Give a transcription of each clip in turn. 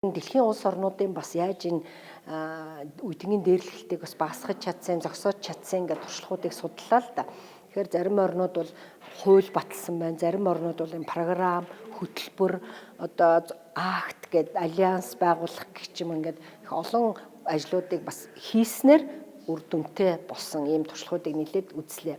Дэлхийн улс орнуудын бас яаж энэ үеийнгийн дээрлэхэлтийг бас багасгаж чадсан, зогсоож чадсан гэдэг туршлагуудыг судлаа л да. Тэгэхээр зарим орнууд бол хууль баталсан байна, зарим орнууд бол энэ програм, хөтөлбөр, одоо акт гэдэг альянс байгуулах гэх юм ингээд их олон ажлуудыг бас хийснээр үр дүнтэй болсон ийм туршлагуудыг нэлээд үзлээ.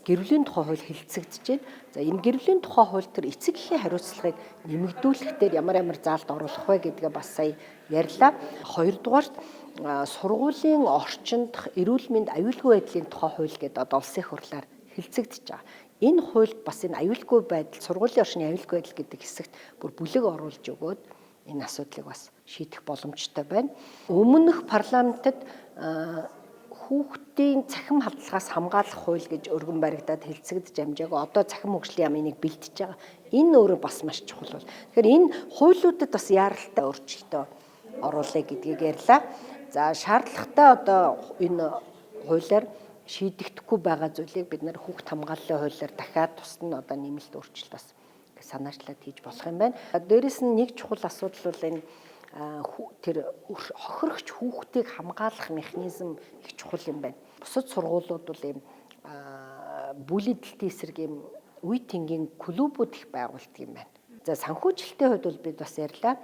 Гэр бүлийн тухай хууль хэлэлцэгдэж байна. За, энэ гэр бүлийн тухай хууль төр эцэг эхийн хариуцлагыг нэмэгдүүлэх дээр ямар ямар заалт оруулах вэ гэдгээ бас сая ярьлаа. Хоёрдугаарт, сургуулийн орчинд эрүүл мэнд, аюулгүй байдлын тухай хууль гэдэг одоо улсын хурлаар хэлэлцэгдэж байгаа. Энэ хуульд бас энэ аюулгүй байдал, сургуулийн орчны аюулгүй байдал гэдэг хэсэгт бүр бүлэг оруулж өгөөд энэ асуудлыг бас шийдэх боломжтой байна. Өмнөх парламентод хүүхдийн цахим халдлагаас хамгаалах хууль гэж өргөн баригдаад хэлэлцэгдэж амжаагүй. Одоо цахим хөгжлийн яам энийг бэлтэж байгаа. Энэ өөрөө бас маш чухал бол. Тэгэхээр энэ хуулиудад бас яаралтай өөрчлөлтөө оруулъя гэдгийг ярьлаа. За, шаардлагатай одоо энэ хуулиар шийдэгдэхгүй байгаа зүйлийг бид нар хүүхд хамгааллын хуулиар дахиад тусад нь одоо нэмэлт өөрчлөлт бас санаачлаад хийж болох юм байна. Дээрэс нь нэг чухал асуудал бол энэ тэр хохирогч хүүхдийг хамгаалах механизм их чухал юм байна. Бусад сургуулиуд бол ийм бүлэдэлтийн эсрэг ийм үе тэнгийн клубүүд их байгуулдаг юм байна. За, санхүүжилтийн хувьд бол бид бас ярьлаа.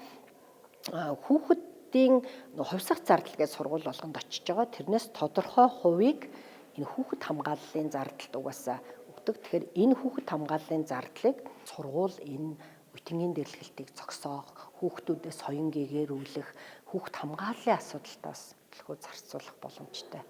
Хүүхдийн хувьсах зардал гэж сургууль болгонд очиж байгаа. Тэрнээс тодорхой хувийг энэ хүүхэд хамгааллын зардалд угаасаа өгдөг. Тэгэхээр энэ хүүхэд хамгааллын зардлыг сургууль энэ үтэнгийн дэрлэгэлтийг зогсоох, хүүхдүүдээ соён гэгэрүүлэх, хүүхд хамгааллын асуудалтаас төлхөө зарцуулах боломжтой.